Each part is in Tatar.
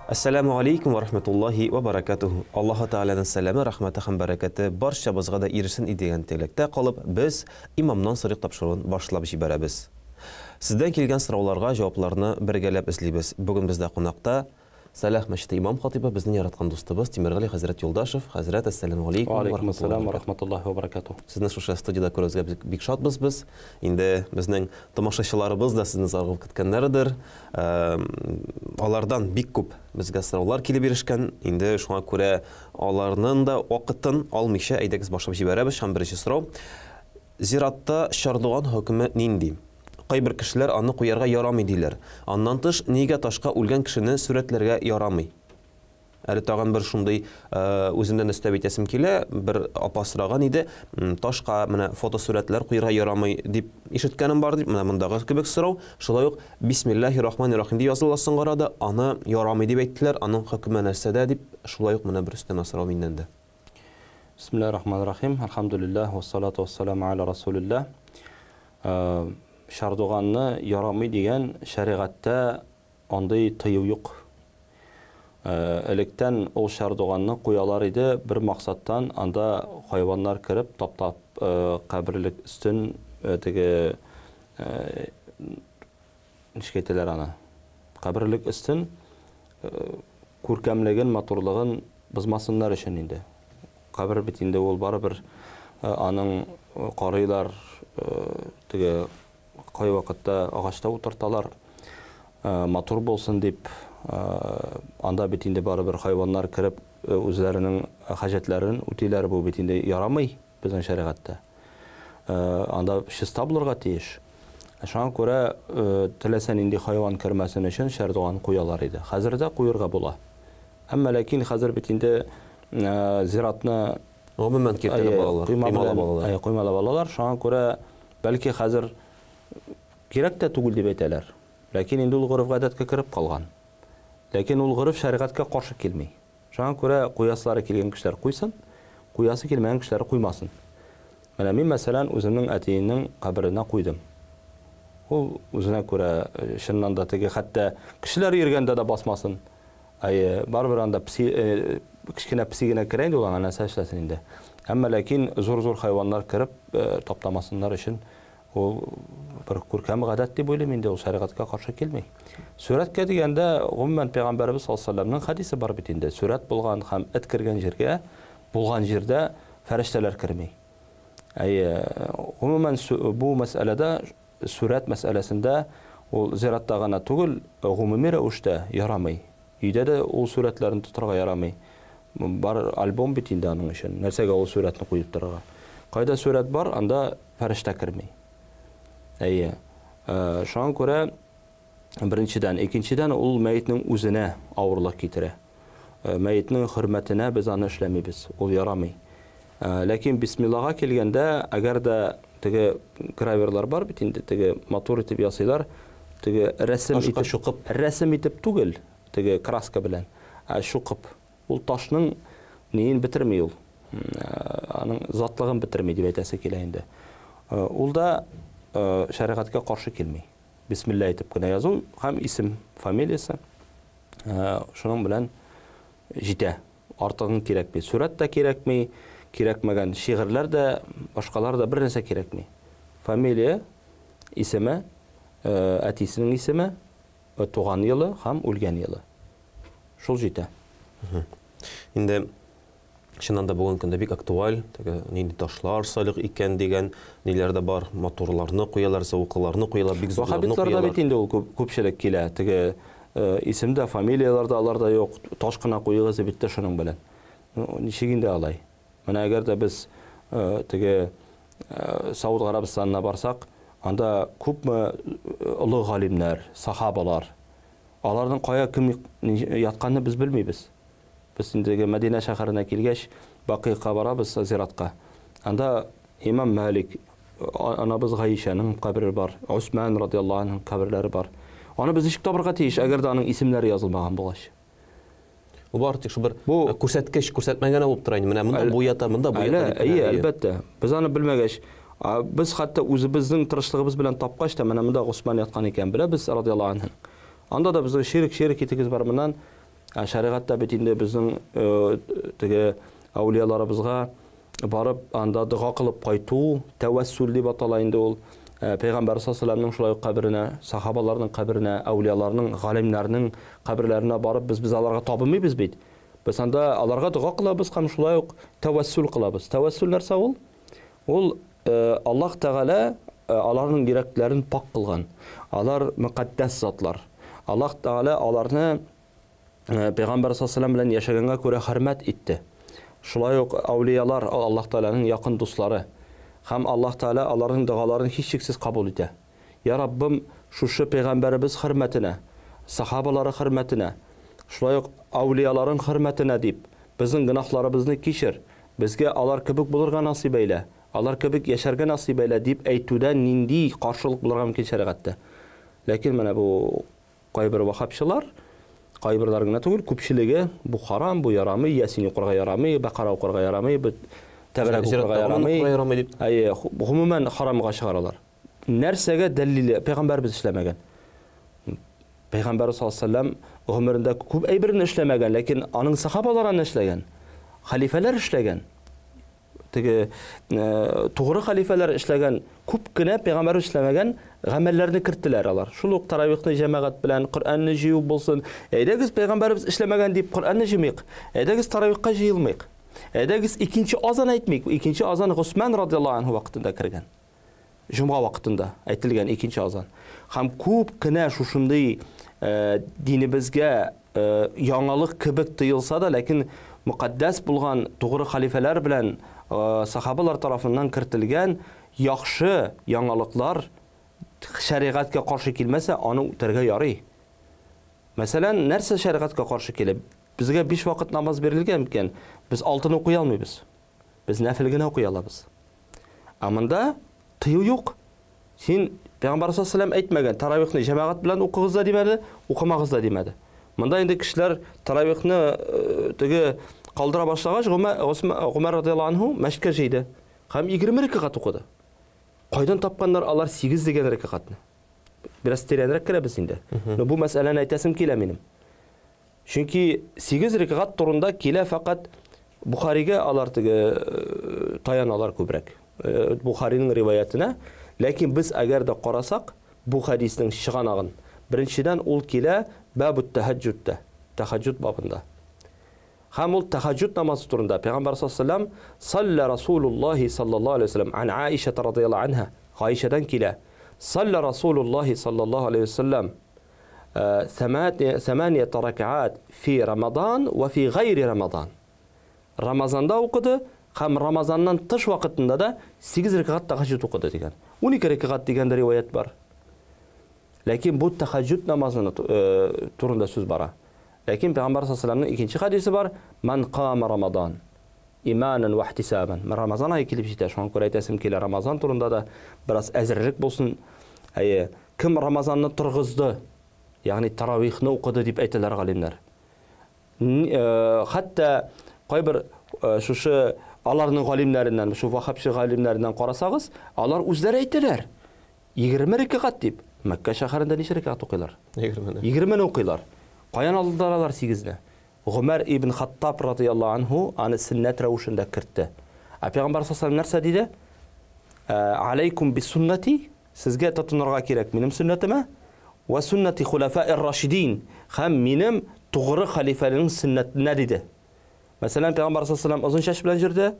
Әссәламү алейкум ва рахматуллахи ва баракатуху. Аллаһы Тәгаләнең сәламе, рәхмәте һәм бәрәкәте барчабызга да ирешсен иде дигән теләктә калып, без Имамнан сорыйк тапшыруын башлап җибәрәбез. Сездән килгән сорауларга җавапларны бергәләп эзлибез. Бүген бездә кунакта Сәлах мәчете имам-хатыйбы, безнең яраткан дустыбыз Тимергали хәзрәт Юлдашев. Хәзрәт, әссәламү алейкум ва Алейкум рахматуллахи ассалам ва ва баракатуху. рахматуллахи ва баракатуху. Сезне шушы студиядә күрүебезгә без бик шатбыз без. Инде безнең тамашачыларыбыз да сезне зарыгып көткәннәрдер. Алардан бик күп безгә сораулар килеп ирешкән. Инде шуңа күрә аларның да вакытын алмыйча әйдәгез башлап җибәрәбез. Һәм беренче сорау. Зиратта чардуган хөкеме нинди? Кайбер кешеләр аны куярга ярамый диләр. Аннан тыш, нигә ташка үлгән кешене сурәтләргә ярамый? Әле тагын бер шундый үземнән өстәп әйтәсем килә, бер апа сораган иде, ташка менә фотосурәтләр куярга ярамый дип ишеткәнем бар дип, менә мондагы кебек сорау. Шулай ук Бисмиллаһи рахмани рахим дип языла соңгы арада, аны ярамый дип әйттеләр, аның хөкеме нәрсәдә дип, шулай ук менә бер өстәмә сорау миннән дә. Бисмиллаһи рахмани рахим. Әлхәмдүлилләһ, вассалату вассаламу аля расулилләһ. Чардуганны ярамый дигән шәригатьтә андый тыю юк. Электән ул чардуганны куялар иде бер максаттан, анда хайваннар кереп таптап каберлек өстен теге ничек әйтәләр аны, каберлек өстен күркәмлеген, матурлыгын бозмасыннар өчен инде. Кабер бит инде ул барыбер аның карыйлар, теге кайвакытта агачта утырталар, матур булсын дип, анда бит инде барыбер хайваннар кереп үзләренең хаҗәтләрен үтиләр, бу бит инде ярамый безнең шәригатьтә. Анда чиста булырга тиеш. Шуңа күрә теләсә нинди хайван кермәсен өчен чардуган куялар иде. Хәзер дә куерга була. Әмма ләкин хәзер бит инде зиратны гомумән киртәләп алалар, коймалап алалар. Коймалап алалар. Шуңа күрә бәлки хәзер кирәк тә түгел дип әйтәләр. Ләкин инде ул гореф-гадәткә кереп калган. Ләкин ул гореф шәригатькә каршы килми. Шуңа күрә куясылары килгән кешеләр куйсын, куясы килмәгән кешеләр куймасын. Менә мин, мәсәлән, үземнең әтиемнең каберенә куйдым. Ул үзенә күрә чыннан да теге хәтта кешеләр йөргәндә дә басмасын. Әйе, барыбер анда песи, кечкенә песи генә керә инде ул аңа нәрсә эшләсен инде. Әмма ләкин зур-зур хайваннар кереп таптамасыннар өчен ул бер күркәм гадәт дип уйлыйм инде, ул шәригатькә каршы килми. Сүрәткә дигәндә, гомумән пәйгамбәребез саллаллаһу алейһи вәсәлләмнең хәдисе бар бит инде. Сүрәт булган һәм эт кергән җиргә, булган җирдә фәрештәләр керми. Әйе, гомумән бу мәсьәләдә, сүрәт мәсьәләсендә ул зиратта гына түгел, гомуми рәвештә ярамый. Өйдә дә ул сүрәтләрне тотарга ярамый. Бар альбом бит инде аның өчен. Нәрсәгә ул сүрәтне куеп торырга? Кайда сүрәт бар, анда фәрештә керми. Әйе. Шуңа күрә беренчедән, икенчедән ул мәетнең үзенә авырлык китерә. Мәетнең хөрмәтенә без аны эшләмибез. Ул ярамый. Ләкин бисмиллага килгәндә, әгәр дә теге граверлар бар бит инде, теге матур итеп ясыйлар, теге рәсем Ташка итеп, чукып. Рәсем итеп түгел, теге краска белән, ә чукып. Ул ташның неен бетерми ул. Аның затлыгын бетерми дип әйтәсе килә инде. Ул да шәригатькә каршы килми. Бисмилла әйтеп кенә язу һәм исем, фамилиясе, шуның белән җитә. Артыгын кирәкми. Сүрәт тә кирәкми, кирәкмәгән шигырьләр дә, башкалар да бер нәрсә кирәкми. Фамилия, исеме, әтисенең исеме, туган елы һәм үлгән елы. Шул җитә. Инде чыннан да бүгенге көндә бик актуаль, теге нинди ташлар салык икән дигән ниләр дә бар, матурларны куялар, зәвыклыларны куялар, бик зурларны Ваххабитлар да куялар. бит инде ул күпчелек килә, теге исем дә, фамилияләр дә алар да юк, таш кына куегыз дип битте шуның белән. Ничек инде алай? Менә әгәр дә без теге Сауд Гарәбстанына барсак, анда күпме олы галимнәр, сахабалар, аларның кая кем ятканын без белмибез. Без инде Мәдинә шәһәренә килгәч, Бакыйка барабыз зиратка. Анда Имам Малик, анабыз Гаишәнең кабере бар, Усман радиаллаһу анһу каберләре бар. Аны без ничек табырга тиеш, әгәр дә аның исемнәре язылмаган булгач? Бу бары тик шул бер Бу күрсәткеч, күрсәтмә генә булып тора инде. Менә монда бу ята, монда бу ята Әле, дип кенә, әйе, әйе. әлбәттә. Без аны белмәгәч, без хәтта үзебезнең тырышлыгыбыз белән тапкач та, менә монда Усман яткан икән, беләбез радиаллаһу анһу. Анда да безнең ширк-ширк итегез бар моннан. Ә шәригатьтә бит инде безнең теге әүлияларыбызга барып анда дога кылып кайту, тәвәссүл дип атала инде ул. Пәйгамбәр саллаллаһу алейһи вәсәлләмнең шулай ук каберенә, сахабаларның каберенә, әүлияларның, галимнәрнең каберләренә барып без аларга табынмыйбыз бит. Без анда аларга дога кылабыз һәм шулай ук тәвәссүл кылабыз. Тәвәссүл нәрсә ул? Ул Аллаһ Тәгалә аларның йөрәкләрен пак кылган. Алар мөкатдәс затлар. Аллаһ Тәгалә аларны Пәйгамбәр саллаллаһу алейһи вәсәлләм белән яшәгәнгә күрә хөрмәт итте. Шулай ук әүлиялар, Аллаһ Тәгаләнең якын дуслары. Һәм Аллаһ Тәгалә аларның догаларын һичшиксез кабул итә. Я Раббым, шушы пәйгамбәребез хөрмәтенә, сахабалары хөрмәтенә, шулай ук әүлияларың хөрмәтенә дип, безнең гөнаһларыбызны кичер, безгә алар кебек булырга насыйп әйлә, алар кебек яшәргә насыйп әйлә, дип әйтүдә нинди каршылык булырга мөмкин шәригатьтә? Ләкин менә бу кайбер вахабчылар, кайберләр генә түгел, күпчелеге бу харам, бу ярамый, Ясин укырга ярамый, Бәкара укырга ярамый, Тәбәрәк укырга ярамый дип. Әйе, гомумән харамга чыгаралар. Нәрсәгә дәлиле? Пәйгамбәрбез эшләмәгән. Пәйгамбәр саллаллаһу алейһи вәсәлләм гомерендә күп әйберне эшләмәгән, ләкин аның сахабалары аны эшләгән. Хәлифәләр эшләгән. Теге тугры хәлифәләр эшләгән күп кенә пәйгамбәр эшләмәгән гамәлләрне керттеләр алар. Шул ук таравихны җәмәгать белән Коръәнне җыю булсын. Әйдәгез пәйгамбәребез эшләмәгән дип Коръәнне җыймыйк. Әйдәгез таравихка җыелмыйк. Әйдәгез икенче азан әйтмик. Икенче азан Госман радиаллаһу анһу вакытында кергән. Җомга вакытында әйтелгән икенче азан. Һәм күп кенә шушындый динебезгә яңалык кебек тоелса да, ләкин мөкатдәс булган тугры хәлифәләр белән сахабалар тарафыннан кертелгән яхшы яңалыклар шәригатькә каршы килмәсә, аны үтәргә ярый. Мәсәлән, нәрсә шәригатькә каршы килә? Безгә 5 вакыт намаз бирелгән икән, без 6-ны укый алмыйбыз. Без нәфил генә укый алабыз. Ә монда тыю юк. Син Пәйгамбәр саллаллаһу алейһи вәсәлләм әйтмәгән, таравихны җәмәгать белән укыгыз да димәде, укымагыз да димәде. Монда инде кешеләр таравихны теге калдыра башлагач, Гомәр радиаллаһу анһу мәчеткә җыйды һәм 20 рәкәгать укыды. Кайдан тапканнар алар 8 дигән рәкәгатьне? Бераз тирәнрәк керәбез инде. Но бу мәсьәләне әйтәсем килә минем. Чөнки 8 рәкәгать турында килә фәкать Бухаригә алар теге таяналар күбрәк. Бухариның риваятенә. Ләкин без әгәр дә карасак, бу хәдиснең чыганагын, беренчедән ул килә бабут тәһәҗҗүдтә, тәһәҗҗүд бабында. Һәм ул тәһәҗҗүд намазы турында Пәйгамбәр саллаллаһу алейһи вәсәлләм салла Расулуллаһи саллаллаһу алейһи вәсәлләм ан Аиша радияллаһу анха, Гаишәдән килә. Салла Расулуллаһи саллаллаһу алейһи вәсәлләм 8 ракаат фи Рамадан ва фи гайри Рамадан. Рамазанда укыды һәм Рамазаннан тыш вакытында да 8 рәкәгать тәһәҗҗүд укыды дигән. 12 рәкәгать дигән дә риваять бар. Ләкин бу тәһәҗҗүд намазының турында сүз бара. Ләкин Пәйгамбәр саллаллаһу алейһи вәсәлләмнең икенче хәдисе бар: "Ман кама Рамадан иманан ва ихтисабан". Рамазан ае килеп җитә, шуңа күрә әйтәсем килә, Рамазан турында да бераз әзерлек булсын. Әйе, кем Рамазанны торгызды, ягъни таравихны укыды дип әйтәләр галимнәр. Хәтта кайбер шушы аларның галимнәреннән, шу вахабчы галимнәреннән карасагыз, алар үзләре әйтәләр. 20 рәкәгать дип. Мәккә шәһәрендә ничә рәкәгать укыйлар? 20-не. 20-не укыйлар. Каян алдылар алар 8-не? Гомәр ибн Хаттаб радияллаһу анһу аны сөннәт рәвешендә кертте. Ә Пәйгамбәр саллаллаһу алейһи вәсәлләм нәрсә диде? Алейкум бисуннати, сезгә тотынырга кирәк минем сөннәтемә, ва суннати хулафаир рашидин, һәм минем тугры хәлифәләрнең сөннәтенә диде. Мәсәлән, Пәйгамбәр саллаллаһу алейһи вәсәлләм озын чәч белән йөрде.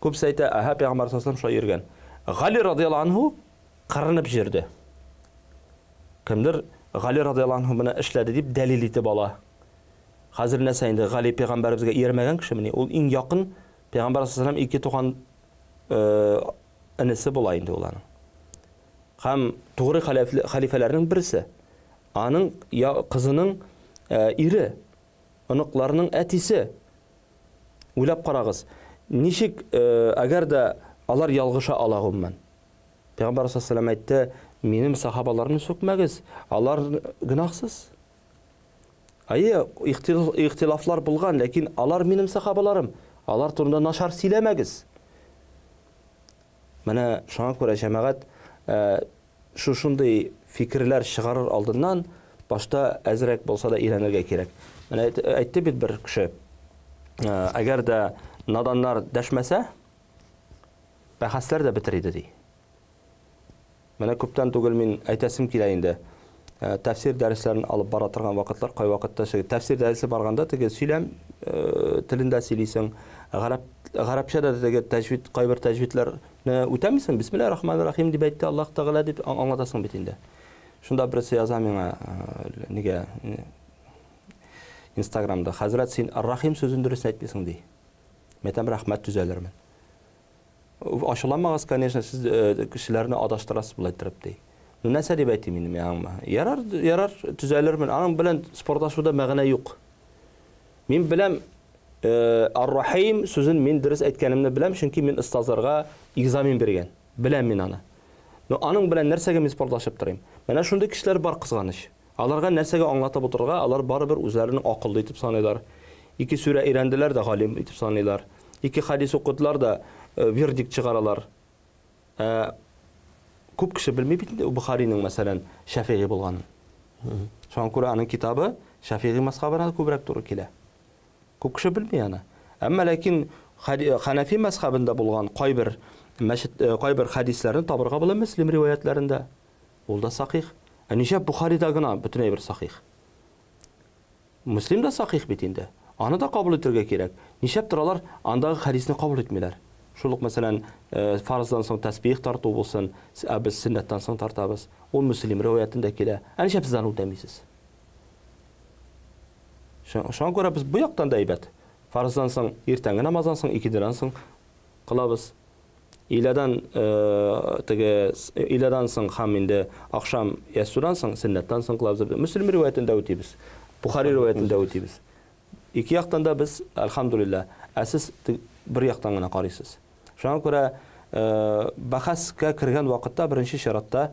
Күбесе әйтә, әһә, Пәйгамбәр саллаллаһу алейһи вәсәлләм шулай йөргән. Гали радияллаһу анһу кырынып йөрде. Кемдер Гали радияллаһу анһу моны эшләде дип дәлил итеп ала. Хәзер нәрсә инде, Гали пәйгамбәребезгә иярмәгән кешемени? Ул иң якын пәйгамбәр саллаллаһу алейһи вәсәлләм ике туган энесе була инде ул аның. Һәм тугры хәлифәләрнең берсе. Аның кызының ире, оныкларының әтисе. Уйлап карагыз, ничек әгәр дә алар ялгыша ала гомумән? Пәйгамбәр саллаллаһу алейһи вәсәлләм әйтте, минем сахабаларны сүкмәгез, алар гөнаһсыз. Әйе, ихтилафлар булган, ләкин алар минем сахабаларым. Алар турында начар сөйләмәгез. Менә шуңа күрә җәмәгать шушындый фикерләр чыгарыр алдыннан Башта әзрәк булса да өйрәнергә кирәк. Менә әйтте бит бер кеше, әгәр дә наданнар дәшмәсә, бәхәсләр дә бетер иде, ди. Менә күптән түгел мин әйтәсем килә инде. Тәфсир дәресләрен алып бара торган вакытлар, кайвакытта тәфсир дәресе барганда теге сөйләм телендә сөйлисең, гарәп гарәпчә дә теге тәҗвид, кайбер тәҗвидләрне үтәмисең, бисмиллаһир рахманир рахим дип әйтте Аллаһ Тәгалә дип аңлатасың бит инде. Шунда берсе яза миңа, нигә Инстаграмда, хәзрәт, син Ар-Рахим сүзен дөрес әйтмисең, ди. Мин әйтәм, рәхмәт, төзәлермен. Ачуланмагыз, конечно, сез кешеләрне адаштырасыз болай иттереп, ди. Ну, нәрсә дип әйтим инде мин аңа? Ярар, ярар, төзәлермен. Аның белән спортлашуда мәгънә юк. Мин беләм, Ар-Рахим сүзен мин дөрес әйткәнемне беләм, чөнки мин остазларга экзамен биргән. Беләм мин аны. Но аның белән нәрсәгә мин спортлашып торыйм? Менә шундый кешеләр бар, кызганыч. Аларга нәрсәгә аңлатып утырырга, алар барыбер үзләрен акыллы итеп саныйлар. Ике сүрә өйрәнделәр дә галим итеп саныйлар. Ике хадис укыдылар да вердикт чыгаралар. Ә күп кеше белми бит инде Бухариның, мәсәлән, Шәфигый булганын. Шуңа күрә аның китабы Шәфигый мәзхәбенә күбрәк туры килә. Күп кеше белми аны. Әмма ләкин Хәнәфи мәзхәбендә булган кайбер мәчет, кайбер хадисләрне табырга була Мөслим риваятләрендә. Ул да сахих. Ә нишләп Бухарида гына бөтен әйбер сахих? Мөслим дә сахих бит инде. Аны да кабул итәргә кирәк. Нишләп торалар, андагы хәдисне кабул итмиләр? Шул ук, мәсәлән, фарыздан соң тәсбих тарту булсын, ә без сөннәттән соң тартабыз. Ул Мөслим риваятендә килә. Ә нишләп сез аны үтәмисез? Шуңа күрә без бу яктан да әйбәт. Фарыздан соң, иртәнге намаздан соң, икедән соң кылабыз. Иләдән теге иләдән соң һәм инде ахшам ястүдән соң, сөннәттән соң кылабыз. Мөслим риваятендә үтибез. Бухари риваятендә үтибез. Ике яктан да без, әлхәмдүлилләһ, ә сез бер яктан гына карыйсыз. Шуңа күрә бәхәскә кергән вакытта беренче чиратта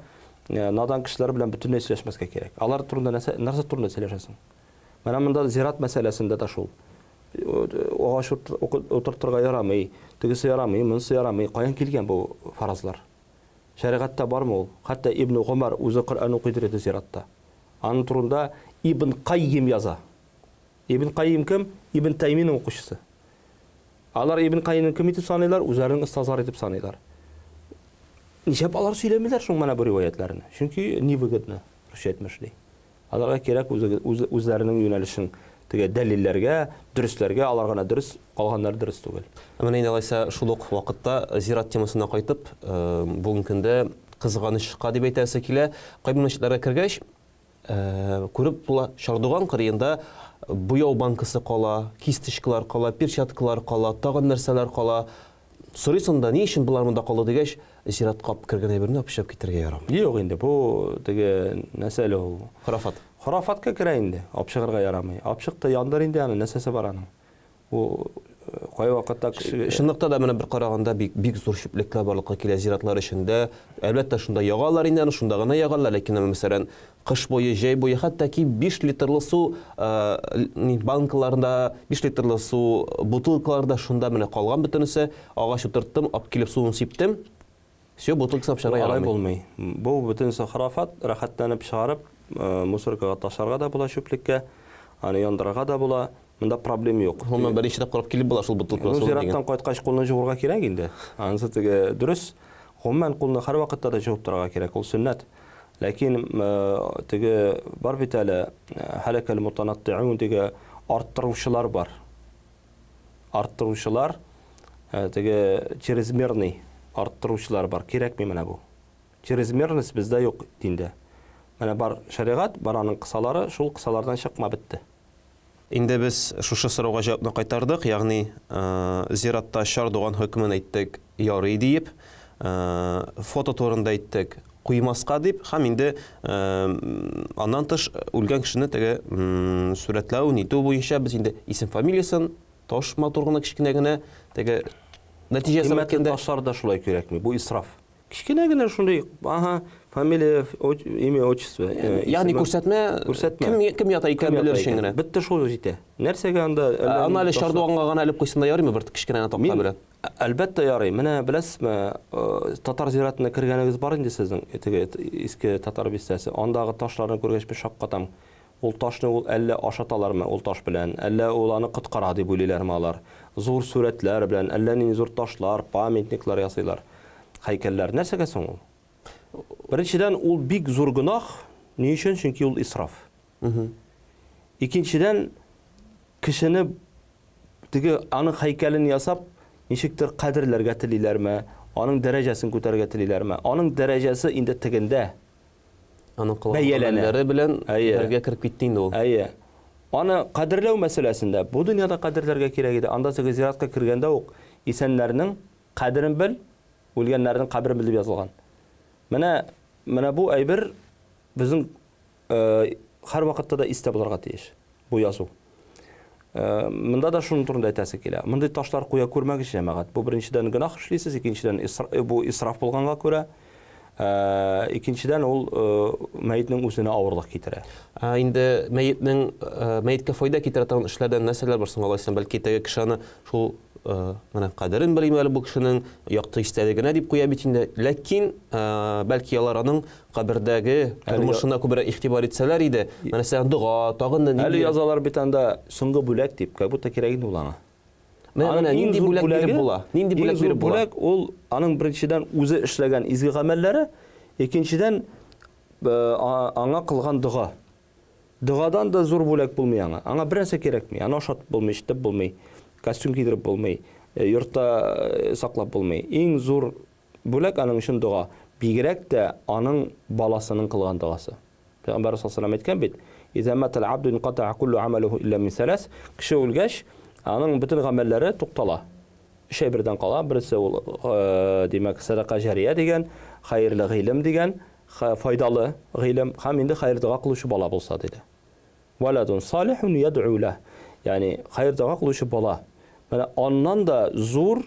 надан кешеләр белән бөтенләй сөйләшмәскә кирәк. Алар турында нәрсә, нәрсә турында сөйләшәсең? Менә монда зират мәсьәләсендә дә шул. Агач утыртырга ярамый, тегесе ярамый, монысы ярамый. Каян килгән бу фаразлар? Шәригатьтә бармы ул? Хәтта Ибн Гомар үзе Коръән укыйдыр иде зиратта. Аның турында Ибн Кайим яза. Ибн Кайим кем? Ибн Тайминың укучысы. Алар Ибн Кайимны кем итеп саныйлар? Үзләренең остазлары итеп саныйлар. Нишләп алар сөйләмиләр шуң менә бу риваятләрне? Чөнки невыгодно, русча әйтмешли. Аларга кирәк үзләренең юнәлешен теге дәлилләргә, дөресләргә, алар гына дөрес, калганнары дөрес түгел. Ә менә инде алайса шул ук вакытта зират темасына кайтып, бүгенге көндә кызганычка дип әйтәсе килә, кайбер мәчетләргә кергәч, күреп була, чардуган кырыенда буяу банкасы кала, кисточкалар кала, перчаткалар кала, тагын нәрсәләр кала. Сорыйсың да, ни өчен болар монда калды дигәч, зиратка алып кергән әйберне алып чыгып китәргә ярамый. Юк инде, бу теге нәрсә әле ул? Хорафат. Хорафатка керә инде, алып чыгарга ярамый. Алып чык та яндыр инде аны, нәрсәсе бар аның? Бу кайвакытта кеше Чынлыкта да менә бер караганда бик бик зур чүплекләр барлыкка килә зиратлар эчендә. Әлбәттә, шунда ягалар инде аны, шунда гына ягалар, ләкин мәсәлән, Кыш буе, җәй буе, хәтта ки 5 литрлы су банкаларында, 5 литрлы су бутылкаларда шунда менә калган бөтенесе. Агач утырттым, алып килеп суын сиптем. Все, бутылкасын алып чыгарга ярамый. Алай булмый. Бу бөтенесе хорафат, рәхәтләнеп чыгарып, мусоркага ташларга да була чүплеккә, аны яндырырга да була. Монда проблем юк. Гомумән, берничә тапкыр алып килеп була шул бутылканы суын дигән. Зираттан кайткач кулны җуырга кирәк инде. Анысы теге дөрес. Гомумән, кулны һәрвакытта да җуып торырга кирәк, ул сөннәт. Ләкин теге бар бит әле һәләкәл мутанаттиун теге арттыручылар бар. Арттыручылар теге чрезмерный арттыручылар бар. Кирәкми менә бу. Чрезмерность бездә юк диндә. Менә бар шәригать, бар аның кысалары, шул кысалардан чыкма бетте. Инде без шушы сорауга җавапны кайтардык, ягъни зиратта чардуган хөкемен әйттек, ярый диеп, фото турында әйттек, куймаска дип, һәм инде аннан тыш үлгән кешене теге сурәтләү, нитү буенча без инде исем-фамилиясен, таш матур гына кечкенә генә теге нәтиҗәсе әйткәндә. Ташлар да шулай кирәкми, бу исраф. Кечкенә генә шундый, ага, фамилия, имя, отчество. Ягъни күрсәтмә, күрсәтмә. Кем, кем ята икән белер өчен генә. Бетте, шул җитә. Нәрсәгә анда? Аны әле чардуганга гына элеп куйсын да ярыймы бер кечкенә генә такта белән? Әлбәттә ярый. Менә беләсезме, татар зиратына кергәнегез бар инде сезнең, теге иске татар бистәсе. Андагы ташларны күргәч мин шаккатам. Ул ташны ул әллә ашаталармы ул таш белән, әллә ул аны коткара дип уйлыйлармы алар. Зур сурәтләр белән, әллә нинди зур ташлар, памятниклар ясыйлар, һәйкәлләр. Нәрсәгә соң ул? Беренчедән, ул бик зур гөнаһ. Ни өчен? Чөнки ул исраф. Икенчедән, кешене теге аның һәйкәлен ясап, ничектер кадерләргә телиләрме, аның дәрәҗәсен күтәрергә телиләрме? Аның дәрәҗәсе инде тегендә. Аның кылган гамәлләре белән бергә кереп китте инде ул. Әйе. Аны кадерләү мәсьәләсендә бу дөньяда кадерләргә кирәк иде. Анда теге зиратка кергәндә үк исәннәрнең кадерен бел, үлгәннәрнең каберен бел дип язылган. Менә менә бу әйбер безнең һәрвакытта да истә булырга тиеш. Бу язу. Монда да шуның турында әйтәсе килә. Мондый ташлар куя күрмәгез, җәмәгать. Бу беренчедән гөнаһ эшлисез, икенчедән бу исраф булганга күрә, икенчедән ул мәетнең үзенә авырлык китерә. Ә инде мәетнең мәеткә файда китерә торган эшләрдән нәрсәләр бар соң алайса? Бәлки теге кеше аны шул менә кадерен белим әле бу кешенең, якты истәлегенә дип куя бит инде. Ләкин бәлки алар аның кабердәге тормышына күбрәк игътибар итсәләр иде. Мәсәлән, дога, тагын да нинди Әле язалар бит анда соңгы бүләк дип, как будто кирәк инде ул аңа. Менә менә нинди бүләк биреп була? Нинди бүләк биреп була? Бүләк ул аның беренчедән үзе эшләгән изге гамәлләре, икенчедән аңа кылган дога. Догадан да зур бүләк булмый аңа. Аңа бер нәрсә кирәкми. Аны ашатып булмый, эчертеп булмый, костюм кидереп булмый, йортта саклап булмый. Иң зур Бүләк аның өчен дога. Бигрәк тә аның баласының кылган догасы. Пәйгамбәрбез саллаллаһу галәйһи ва сәлләм әйткән бит, Иза матал абду инкатаа куллу амалуху илля мин сәләс. Кеше үлгәч, аның бөтен гамәлләре туктала. Өч әйбердән кала. Берсе ул, димәк, сәдака җәрия дигән, хәерле гыйлем дигән, файдалы гыйлем һәм инде хәер дога кылучы бала булса, диде. Вәләдун салихун ядъу ләһ. Ягъни хәер-дога кылучы бала. Менә аннан да зур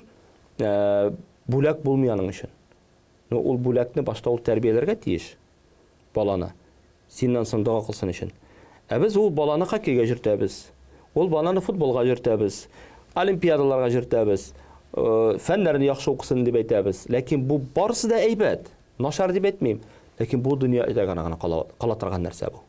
бүләк булмый аның өчен. Но ул бүләкне башта ул тәрбияләргә тиеш баланы. Синнән соң дога кылсын өчен. Ә без ул баланы хоккейга йөртәбез. Ул баланы футболга йөртәбез. Олимпиадаларга йөртәбез. Фәннәрне яхшы укысын дип әйтәбез. Ләкин бу барысы да әйбәт. Начар дип әйтмим. Ләкин бу дөньяда гына кала торган нәрсә бу.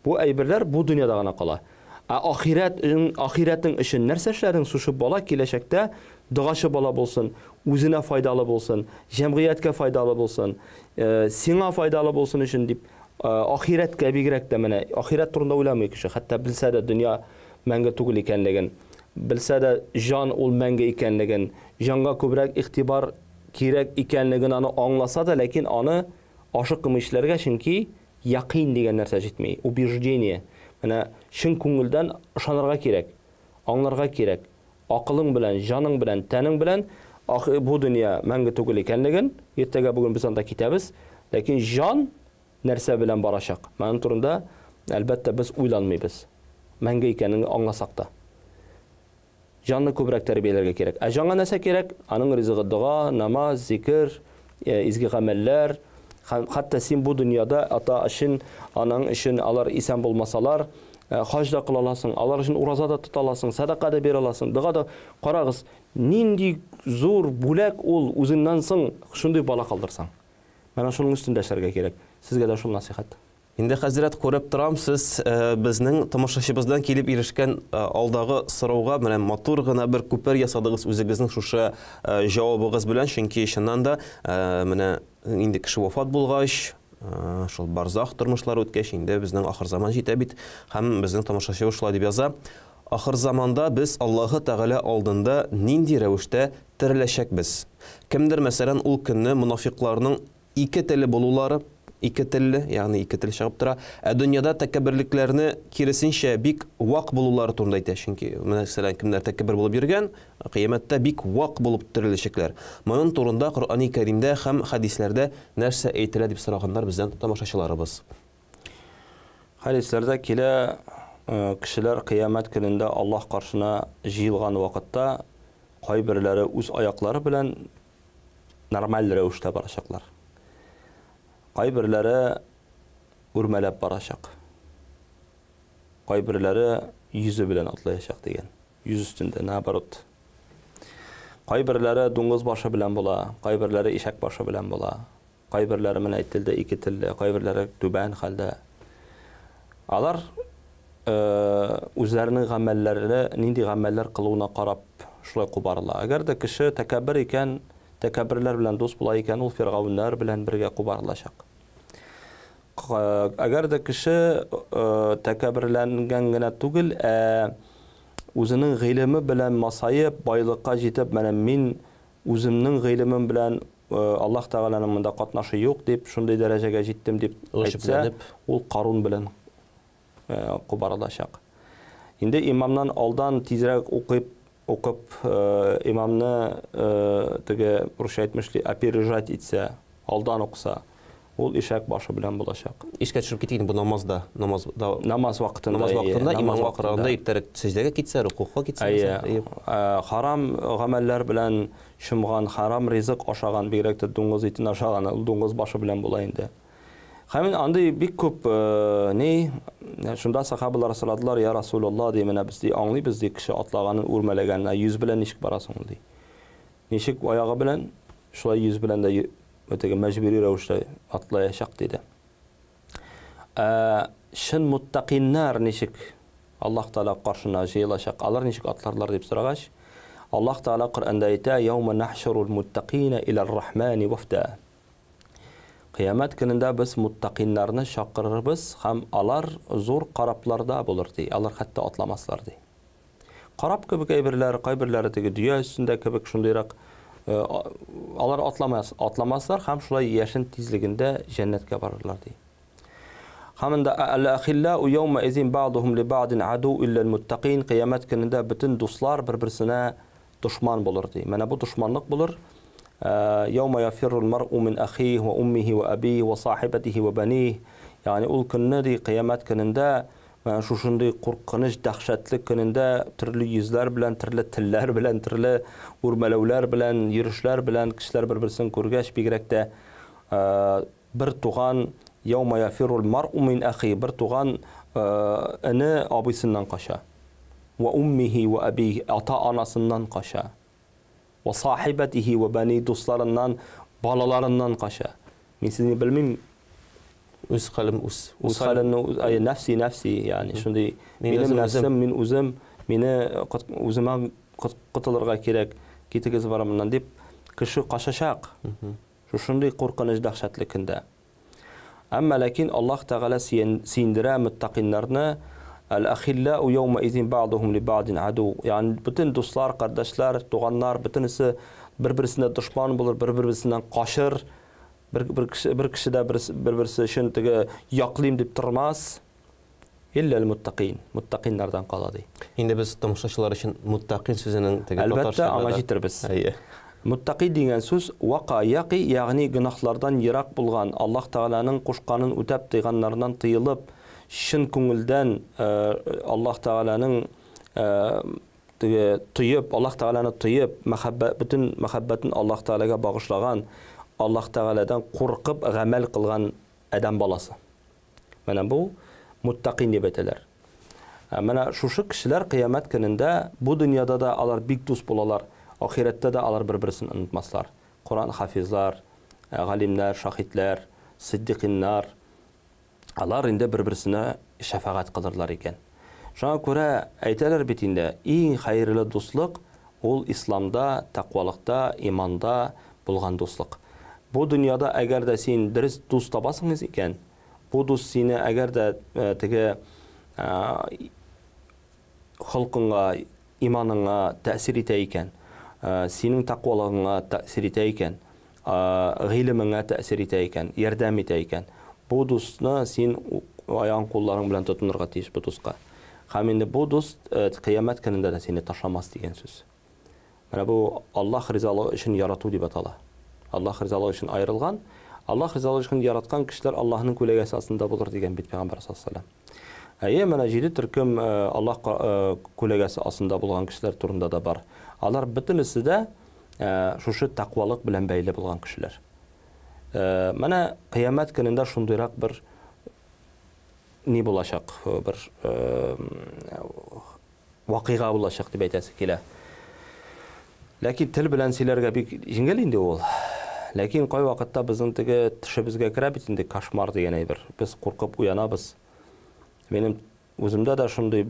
Бу әйберләр бу дөньяда гына кала. Ә ахирәт, ахирәтең өчен нәрсә эшләдең? Шушы бала киләчәктә догачы бала булсын, үзенә файдалы булсын, җәмгыятькә файдалы булсын, сиңа файдалы булсын өчен дип, ахирәткә бигрәк тә менә ахирәт турында уйламый кеше, хәтта белсә дә дөнья мәңге түгел икәнлеген, белсә дә җан ул мәңге икәнлеген, җанга күбрәк игътибар кирәк икәнлеген аны аңласа да, ләкин аны ашыкмый эшләргә, чөнки Якыйн дигән нәрсә җитми, убеждение. Менә чын күңелдән ышанырга кирәк, аңларга кирәк. Акылың белән, җаның белән, тәнең белән бу дөнья мәңге түгел икәнлеген, иртәгә бүген без анда китәбез, ләкин җан нәрсә белән барачак? Моның турында, әлбәттә, без уйланмыйбыз. Мәңге икәнен аңласак та. Җанны күбрәк тәрбияләргә кирәк. Ә җанга нәрсә кирәк? Аның ризыгы дога, намаз, зикер, изге гамәлләр. Хәтта син бу дөньяда ата өчен, анаң өчен алар исән булмасалар, хаҗ да кыла аласың, алар өчен ураза да тота аласың, сәдака да бирә аласың, дога да. Карагыз, нинди зур бүләк ул үзеңнән соң шундый бала калдырсаң. Менә шуның өстендә эшләргә кирәк. Сезгә дә шул насыйхәт. Инде, хәзрәт, күреп торам, сез безнең тамашачыбыздан килеп ирешкән алдагы сорауга менә матур гына бер күпер ясадыгыз үзегезнең шушы җавабыгыз белән, чөнки чыннан да менә инде кеше вафат булгач, шул барзах тормышлары үткәч, инде безнең ахырзаман җитә бит. Һәм безнең тамашачыбыз шулай дип яза. Ахырзаманда без Аллаһы Тәгалә алдында нинди рәвештә тереләчәкбез? Кемдер, мәсәлән, ул көнне монафикъларның Ике теле булулары, ике телле, ягъни ике тел чыгып тора. Ә дөньяда тәкәбберлекләрне, киресенчә, бик вак булулары турында әйтә. Чөнки, мәсәлән, кемнәр тәкәббер булып йөргән, кыямәттә бик вак булып тереләчәкләр. Моның турында Коръәни Кәримдә һәм хәдисләрдә нәрсә әйтелә дип сораганнар бездән тамашачыларыбыз. Хәдисләрдә килә, кешеләр кыямәт көнендә Аллаһ каршына җыелган вакытта кайберләре үз аяклары белән нормаль рәвештә барачаклар. Кайберләре үрмәләп барачак. Кайберләре йөзе белән атлаячак дигән. Йөз өстендә, наоборот. Кайберләре дуңгыз башы белән була, кайберләре ишәк башы белән була. Кайберләре менә әйтелде ике телле, кайберләре түбән хәлдә. Алар үзләренең гамәлләре, нинди гамәлләр кылуына карап шулай кубарыла. Әгәр дә кеше тәкәббер икән, тәкәбберләр белән дус була икән, ул фиргавеннәр белән бергә кубарылачак. Әгәр дә кеше тәкәбберләнгән генә түгел, ә үзенең гыйлеме белән масаеп, байлыкка җитеп, менә мин үземнең гыйлемем белән Аллаһ Тәгаләнең монда катнашы юк дип, шундый дәрәҗәгә җиттем дип әйтсә, ул Карун белән кубарылачак. Инде имамнан алдан тизрәк укып, укып имамны теге русча әйтмешли опережать итсә, алдан укыса, ул ишәк башы белән булачак. Искә төшереп китик инде бу намазда, намазда намаз вакытында, намаз вакытында имамга караганда иртәрәк сәҗдәгә китсә, рукугка китсә, әйе. Харам гамәлләр белән чумган, харам ризык ашаган, бигрәк тә дуңгыз итен ашаган, ул дуңгыз башы белән була инде. Һәм андый бик күп ни, шунда сахабалар сорадылар, я Расулулла, ди, менә без ди аңлыйбыз, ди, кеше атлаганын, үрмәләгәнен, йөз белән ничек барасың ул, ди. Ничек аягы белән, шулай йөз белән дә теге мәҗбүри рәвештә атлаячак, диде. Ә чын муттакиннар ничек Аллаһ Тәгалә каршына җыелачак, алар ничек атларлар дип сорагач, Аллаһ Тәгалә Коръәндә әйтә, «Яума нахшурул муттакина илар рахмани вафда». Кыямәт көнендә без муттакиннарны чакырырбыз һәм алар зур карапларда булыр, ди. Алар хәтта атламаслар, ди. Карап кебек әйберләр, кайберләре теге дөя өстендә кебек шундыйрак, алар атламас, атламаслар һәм шулай яшен тизлегендә җәннәткә барырлар, ди. Һәм инде әл-ахиллау яума изин бa'духум ли бa'дин аду илля аль-муттакин, кыямәт көнендә бөтен дуслар бер-берсенә дошман булыр, ди. Менә бу дошманлык булыр. Яума яфиррул мар'у мин ахихи ва уммихи ва абихи ва сахибатихи ва банихи. Ягъни ул көнне, ди, кыямәт көнендә, менә шушындый куркыныч, дәһшәтле көнендә төрле йөзләр белән, төрле телләр белән, төрле үрмәләүләр белән, йөрешләр белән кешеләр бер-берсен күргәч, бигрәк тә бер туган, яума яфиррул мар'у мин ахихи, бер туган эне абыйсыннан кача. Ва уммихи ва абихи, ата-анасыннан кача. Ва сахибатихи ва бани, дусларыннан, балаларыннан кача. Мин сезне белмим. Үз хәлем, үз. Үз хәлемне, ай, нәфси, нәфси, ягъни шундый минем нәфсем, мин үзем, мине үземә котылырга кирәк, китегез бары моннан дип, кеше качачак. Шушындый куркыныч дәһшәтле көндә. Әмма ләкин Аллаһ Тәгалә сөендерә мөттакиннарны, Әл-ахиллау яума изин бa'духум ли бa'дин аду. Ягъни бөтен дуслар, кардәшләр, туганнар, бөтенесе бер-берсенә дошман булыр, бер-берсеннән качыр, бер кеше, бер кеше дә бер-берсе өчен теге яклыйм дип тормас. Илля муттакин, муттакиннардан кала, ди. Инде без тамашачылар өчен муттакин сүзенең теге Әлбәттә, аңа җитербез. Әйе. Муттаки дигән сүз вака яки, ягъни гөнаһлардан ерак булган, Аллаһ Тәгаләнең кушканын үтәп, тыйганнарыннан тыелып, чын күңелдән Аллаһ Тәгаләнең теге тоеп, Аллаһ Тәгаләне тоеп, мәхәббәт, бөтен мәхәббәтен Аллаһ Тәгаләгә багышлаган, Аллаһ Тәгаләдән куркып гамәл кылган адәм баласы. Менә бу муттакин дип әйтәләр. Менә шушы кешеләр кыямәт көнендә бу дөньяда да алар бик дус булалар, ахирәттә дә алар бер-берсен онытмаслар. Коран хафизлар, галимнәр, шаһитләр, сиддикиннар, алар инде бер-берсенә шәфәгать кылырлар икән. Шуңа күрә әйтәләр бит инде, иң хәерле дуслык ул исламда, тәкъвалыкта, иманда булган дуслык. Бу дөньяда әгәр дә син дөрес дус табасың икән, бу дус сине әгәр дә теге холкыңа, иманыңа тәэсир итә икән, синең тәкъвалыгыңа тәэсир итә икән, гыйлемеңә тәэсир итә икән, ярдәм итә икән, бу дусны син аяң кулларың белән тотынырга тиеш бу дуска. Һәм инде бу дус кыямәт көнендә дә сине ташламас дигән сүз. Менә бу Аллаһ ризалыгы өчен ярату дип атала. Аллаһ ризалыгы өчен аерылган, Аллаһ ризалыгы өчен яраткан кешеләр Аллаһның күләгәсе астында булыр дигән бит Пәйгамбәр саллаллаһу алейһи ва сәлләм. Әйе, менә 7 төркем Аллаһ күләгәсе астында булган кешеләр турында да бар. Алар бөтенесе дә Шушы тәкъвалык белән бәйле булган кешеләр. Менә кыямәт көнендә шундыйрак бер ни булачак, бер вакыйга булачак дип әйтәсе килә. Ләкин тел белән сөйләргә бик җиңел инде ул. Ләкин кайвакытта безнең теге төшебезгә керә бит инде кошмар дигән әйбер. Без куркып уянабыз. Минем Үземдә дә шундый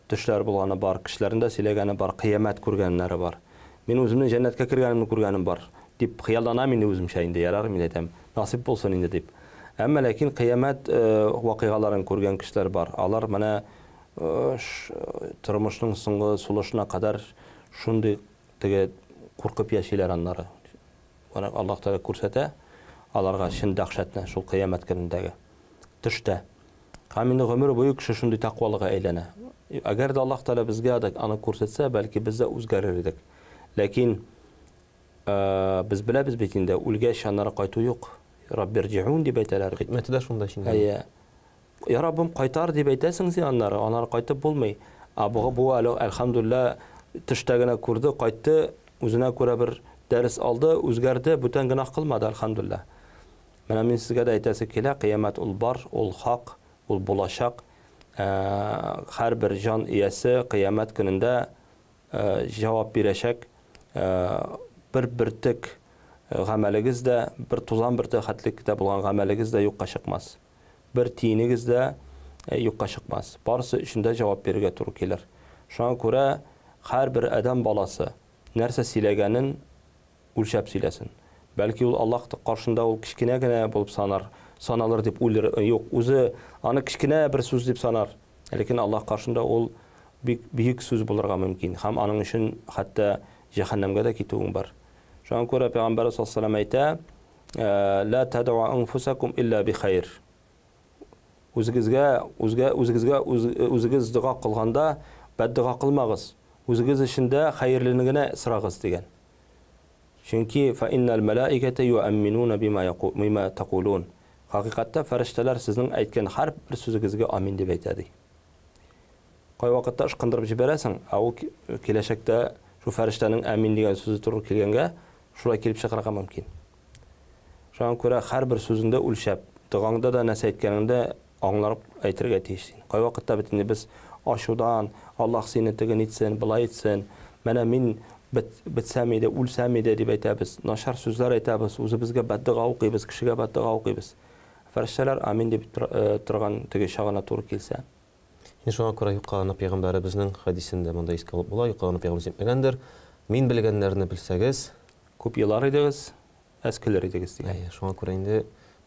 төшләр булганы бар, кешеләрнең дә сөйләгәне бар, кыямәт күргәннәре бар. Мин үземнең җәннәткә кергәнемне күргәнем бар, дип хыялланам инде үземчә инде, ярар, мин әйтәм, насыйп булсын инде дип. Әмма ләкин кыямәт вакыйгаларын күргән кешеләр бар. Алар менә тормышның соңгы сулышына кадәр шундый теге куркып яшиләр аннары. Менә Аллаһ Тәгалә күрсәтә аларга чын дәһшәтне шул кыямәт көнендәге төштә. Һәм инде гомер буе кеше шундый тәкъвалыга әйләнә. Әгәр дә Аллаһ Тәгалә безгә дә аны күрсәтсә, бәлки без дә үзгәрер идек. Ләкин без беләбез бит инде, үлгәч аннары кайту юк. Раббирҗиун дип әйтәләр бит. Хикмәте дә шунда инде. Әйе. Я Раббым, кайтар дип әйтәсең син аннары, аннары кайтып булмый. Ә бу, бу әле, әлхәмдүлилләһ, төштә генә күрде, кайтты, үзенә күрә бер дәрес алды, үзгәрде, бүтән гөнаһ кылмады, әлхәмдүлилләһ. Менә мин сезгә дә әйтәсе килә, кыямәт ул бар, ул хак, ул булачак. Һәрбер җан иясе кыямәт көнендә җавап бирәчәк. Бер бөртек гамәлегез дә, бер тузан бөртеге хәтлек тә булган гамәлегез дә юкка чыкмас. Бер тиенегез дә юкка чыкмас. Барысы өчен дә җавап бирергә туры килер. Шуңа күрә һәрбер адәм баласы нәрсә сөйләгәнен үлчәп сөйләсен. Бәлки ул Аллаһ каршында ул кечкенә генә булып санар, саналыр дип уйлыр, юк, үзе аны кечкенә бер сүз дип санар. Ләкин Аллаһ каршында ул бик бөек сүз булырга мөмкин һәм аның өчен хәтта җәһәннәмгә дә китүең бар. Шуңа күрә Пәйгамбәрбез саллаллаһу алейһи ва сәлләм әйтә, Ла тад'у анфусакум илля бихайр. Үзегезгә, үзгә, үзегезгә үзегез дога кылганда бәддога кылмагыз. Үзегез өчен дә хәерлене генә сорагыз, дигән. Чөнки фә иннәл мәләикәтә юәмминуна бима яку бима тәкулун. Хакыйкатьтә фәрештәләр сезнең әйткән һәрбер сүзегезгә амин дип әйтә, ди. Кайвакытта ышкындырып җибәрәсең, ә ул киләчәктә шул фәрештәнең амин дигән сүзе туры килгәнгә шулай килеп чыгарга мөмкин. Шуңа күрә һәрбер сүзеңдә үлчәп, догаңда да нәрсә әйткәнеңдә аңлап әйтергә тиеш син. Кайвакытта бит инде без ачудан, Аллаһ сине теге нитсен, былай итсен, менә мин бет, бетсәм иде, үлсәм иде дип әйтәбез. Начар сүзләр әйтәбез, үзебезгә бәддога укыйбыз, кешегә бәддога укыйбыз. Фәрештәләр амин дип торган теге чагына туры килсә. Инде шуңа күрә юкка гына пәйгамбәребезнең хәдисен дә монда искә алып була, юкка гына пәйгамбәребез әйтмәгәндер, Мин белгәннәрне белсәгез, Күп елар идегез, әз көлер идегез, дигән. Әйе, шуңа күрә инде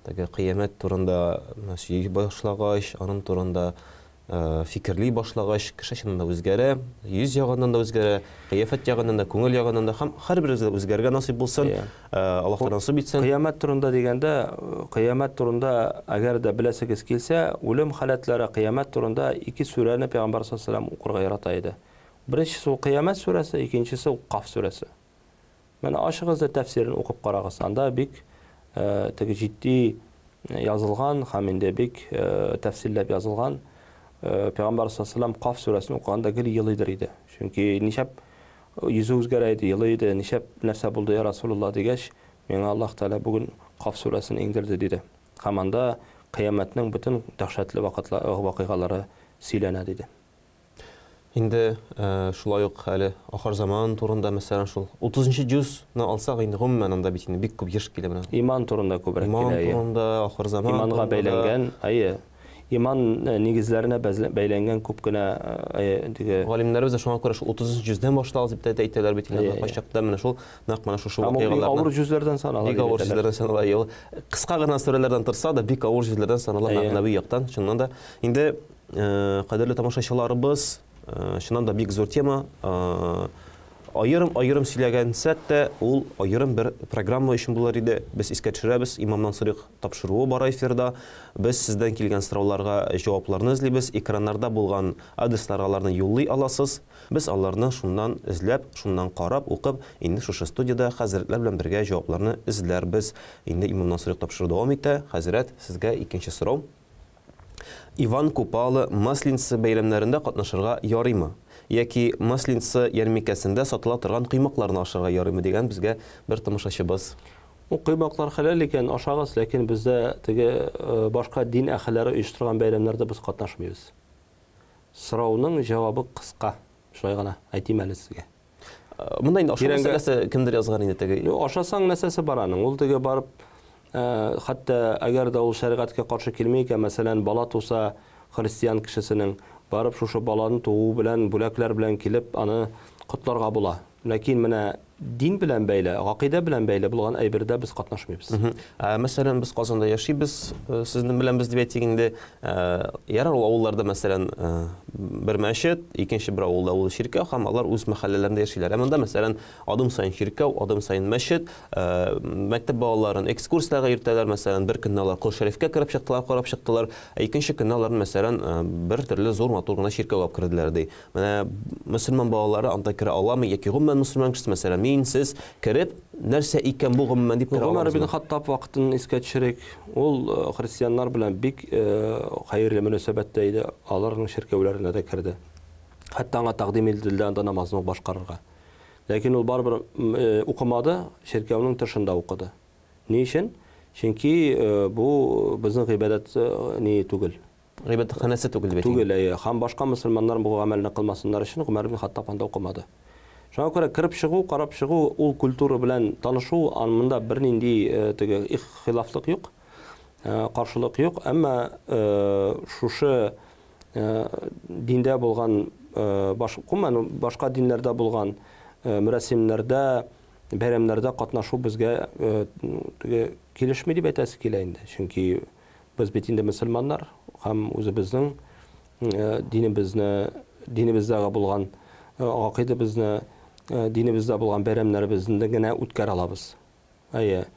теге кыямәт турында сөйли башлагач, аның турында фикерли башлагач, кеше чыннан да үзгәрә, йөз ягыннан да үзгәрә, кыяфәт ягыннан да, күңел ягыннан да һәм һәрберебезгә үзгәрергә насыйп булсын, Аллаһ Тәгалә насыйп итсен. Кыямәт турында дигәндә, кыямәт турында әгәр дә беләсегез килсә, үлем халәтләре, кыямәт турында ике сүрәне Пәйгамбәр саллаллаһу алейһи ва сәлләм укырга ярата иде. Беренчесе ул Кыямәт сүрәсе, икенчесе ул Каф сүрәсе. Менә ачыгыз да тәфсирен укып карагыз. Анда бик теге җитди язылган һәм инде бик тәфсилләп язылган. Пәйгамбәр саллаллаһу алейһи ва сәлләм Каф сүрәсен укыганда гел елыйдыр иде. Чөнки нишләп йөзе үзгәрә иде, елый иде, нишләп нәрсә булды, я Расулуллаһ дигәч, миңа Аллаһ Тәгалә бүген Каф сүрәсен иңдерде диде. Һәм анда кыямәтнең бөтен дәһшәтле вакыйгалары сөйләнә диде. Инде шулай ук әле ахыр заман турында, мәсәлән, шул 30 нчы җузны алсак, инде гомумән анда бит инде бик күп еш килә менә. Иман турында күбрәк килә. Иман турында, ахыр заман Иманга бәйләнгән, әйе. Иман нигезләренә бәйләнгән күп кенә әйе, теге Галимнәребез дә шуңа күрә шул 30 нчы җүздән башлагыз дип тә әйтәләр бит инде кайчакта менә шул нәкъ менә шушы вакыйгаларны. Авыр җүзләрдән санала. Бик авыр җүзләрдән санала. Кыска гына сүрәләрдән торса да, бик авыр җүзләрдән санала мәгънәви яктан, чыннан да. Инде Кадерле тамашачыларыбыз, чыннан да бик зур тема. Аерым-аерым сөйләгәнсәк тә, ул аерым бер программа өчен булыр иде. Без искә төшерәбез, Имамнан сорыйк тапшыруы бара эфирда. Без сездән килгән сорауларга җавапларны эзлибез. Экраннарда булган адресларга аларны юллый аласыз. Без аларны шуннан эзләп, шуннан карап, укып, инде шушы студиядә хәзрәтләр белән бергә җавапларны эзләрбез. Инде Имамнан сорыйк тапшыруы дәвам итә. Хәзрәт, сезгә икенче сорау. Иван Купала, Масленица бәйрәмнәрендә катнашырга ярыймы? яки Масленица ярминкәсендә сатыла торган коймакларны ашарга ярыймы дигән безгә бер тамашачыбыз. Ул коймаклар хәләл икән, ашагыз, ләкин бездә теге башка дин әһелләре оештырган бәйрәмнәрдә без катнашмыйбыз. Сорауның җавабы кыска. Шулай гына әйтим әле сезгә. Монда инде ашау мәсьәләсе кемдер язган инде теге. Юк, ашасаң нәрсәсе бар аның? Ул теге барып, хәтта әгәр дә ул шәригатькә каршы килми икән, мәсәлән, бала туса христиан кешесенең, барып шушы баланы туу белән, бүләкләр белән килеп, аны котларга була. Ләкин менә дин белән бәйле, гакыйдә белән бәйле булган әйбердә без катнашмыйбыз. Ә, мәсәлән, без Казанда яшибез, сезнең белән без дип әйтик инде. Ярар, ул авылларда, мәсәлән, бер мәчет, икенче бер авылда ул чиркәү һәм алар үз мәхәлләләрендә яшиләр. Ә монда, мәсәлән, адым саен чиркәү, адым саен мәчет, мәктәп балаларын экскурсияләргә йөртәләр, мәсәлән, бер көнне алар Кол Шәрифкә кереп чыктылар, карап чыктылар, ә икенче көнне алар, мәсәлән, бер төрле зур матур гына чиркәүгә алып керделәр, ди. Менә мөселман балалары анда керә аламы яки гомумән мөселман кешесе, мәсәлән, мин, сез кереп, нәрсә икән бу гомумән дип керә Гомәр ибн Хаттаб вакытын искә төшерик. Ул христианнар белән бик хәерле мөнәсәбәттә иде, аларның чиркәүләренә дә керде. Хәтта аңа тәкъдим ителде анда намазны ук башкарырга. Ләкин ул барыбер укымады, чиркәүнең тышында укыды. Ни өчен? Чөнки бу безнең гыйбадәт ни түгел. Гыйбадәтханәсе түгел дип әйтик. Түгел, әйе. Һәм башка мөселманнар бу гамәлне кылмасыннар өчен Гомәр ибн Хаттаб анда укымады. Шуңа күрә кереп чыгу, карап чыгу, ул культура белән танышу, монда бернинди теге ихтилафлык юк, каршылык юк. Әмма шушы диндә булган, баш, гомумән, башка диннәрдә булган мөрәсимнәрдә, бәйрәмнәрдә катнашу безгә теге килешми дип әйтәсе килә инде. Чөнки Без бит инде мөселманнар һәм үзебезнең динебезне, динебездәге булган гакыйдәбезне, динебездә булган бәйрәмнәребезне генә үткәрә алабыз. Әйе.